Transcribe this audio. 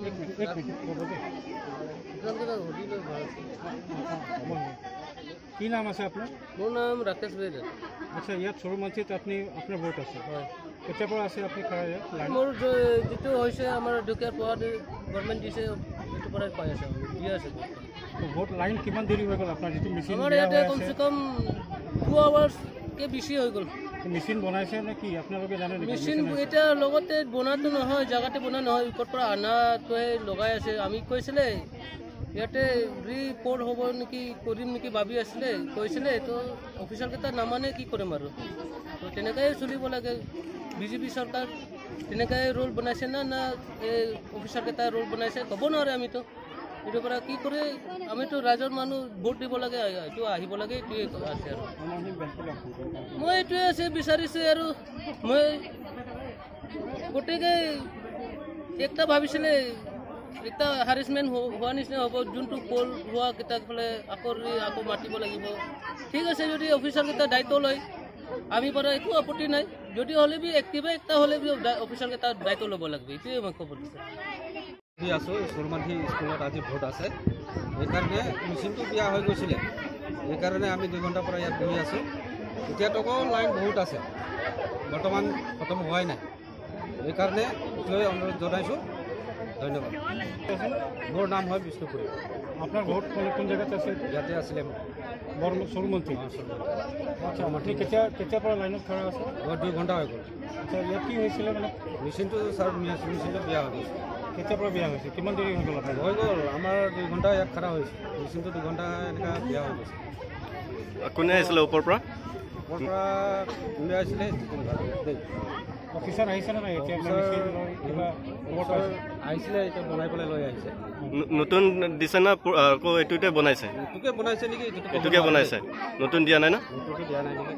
এক মিনিট, এক মিনিট, ৰ'ব দেই। কি নাম আছে আপোনাৰ? মোৰ নাম ৰাকেশ বেদে। আচ্ছা, ইয়াত সৰুমান্থিত আপুনি আপোনাৰ ভোট আছে? হয়। কেতিয়াৰ পৰা আছে আপুনি খাৰা ইয়াত লাইন? মোৰ যিটো হৈছে আমাৰ দুখীয়াৰ পোৱা গভৰ্ণমেণ্ট দিছে, এইটোৰ পৰাই পাই আছে, দি আছে। ভোট লাইন কিমান দেৰি হৈ গ'ল আপোনাৰ যিটো মেচিন? আমাৰ ইয়াতে কমচে কম 2 আৱাৰ্ছকৈ বেছি হৈ গ'ল। মেচিন বনাইছে নে কি আপোনালোকে জানে নেকি? মেচিন এতিয়া লগতে বনাটো নহয়, জেগাতে বনা নহয়, ক'ৰ পৰা অনাটোহে লগাই আছে। আমি কৈছিলে ইয়াতে ৰিপৰ্ট হ'ব নেকি, কৰিম নেকি ভাবি আছিলে, কৈছিলে। তো অফিচাৰকেইটা নামানে, কি কৰিম আৰু? তো তেনেকুৱাই চলিব লাগে। বিজেপি চৰকাৰ তেনেকুৱাই ৰোল বনাইছে না না এই অফিচাৰকেইটা ৰোল বনাইছে, ক'ব নোৱাৰে। আমিতো এইটোৰ পৰা কি কৰে, আমিতো ৰাইজৰ মানুহ, ভোট দিব লাগে, এইটো আহিব লাগে, এইটোৱে আছে। আৰু মই এইটোৱে আছে বিচাৰিছোঁ। আৰু মই গতিকে একটা ভাবিছিলে একটা হাৰেছমেণ্ট হোৱা নিচিনা হ'ব, যোনটো পল হোৱা কেইটাক ফালে আকৌ আকৌ মাতিব লাগিব। ঠিক আছে, যদি অফিচাৰকেইটা দায়িত্ব লয়, আমি পৰা একো আপত্তি নাই। যদি হ'লে বি কিবা একটা হ'লে বি অফিচাৰকেইটা দায়িত্ব ল'ব লাগিব, এইটোৱে মই ক'ব বিচাৰোঁ। আছোঁ সৰুমান্ধি স্কুলত, আজি ভোট আছে, সেইকাৰণে মেচিনটো বিয়া হৈ গৈছিলে, সেইকাৰণে আমি 2 ঘণ্টাৰ পৰা ইয়াত বহি আছোঁ। এতিয়াতো লাইন বহুত আছে, বৰ্তমান খতম হোৱাই নাই, সেইকাৰণে এইটোৱে অনুৰোধ জনাইছোঁ। ধন্যবাদ। মোৰ নাম হয় বিষ্ণুপুৰী। আপোনাৰ ভোট কোন জেগাত আছে? ইয়াতে আছিলে। বৰ সৰুমন্ত্ৰী। আচ্ছা, আপুনি কেতিয়াৰ পৰা লাইনত খাৰা আছে? মই 2 ঘণ্টা হৈ গ'ল। আচ্ছা, ইয়াত কি হৈছিলে মানে? মেচিনটো ছাৰ, মেচিনটো বিয়া হৈ গৈছে। কেতিয়াৰ পৰা বিয়া হৈছে? কিমান দেৰি হৈ গ'ল আপোনাৰ? হৈ গ'ল, আমাৰ 2 ঘণ্টা ইয়াত খাৰা হৈছে। মেচিনটো 2 ঘণ্টা এনেকুৱা বিয়া হৈ গৈছে। কোনে আহিছিলে ওপৰৰ পৰা? ওপৰৰ পৰা কোনে আহিছিলে দেই। অফিচাৰ আহিছে নে নাই এতিয়া? কিবা আহিছিলে, এতিয়া বনাই পেলাই লৈ আহিছে। নতুন দিছে না আকৌ এইটোতে বনাইছে? এইটোকে বনাইছে নেকি? এইটোকে বনাইছে, নতুন দিয়া নাই না? নতুনকে দিয়া নাই নেকি?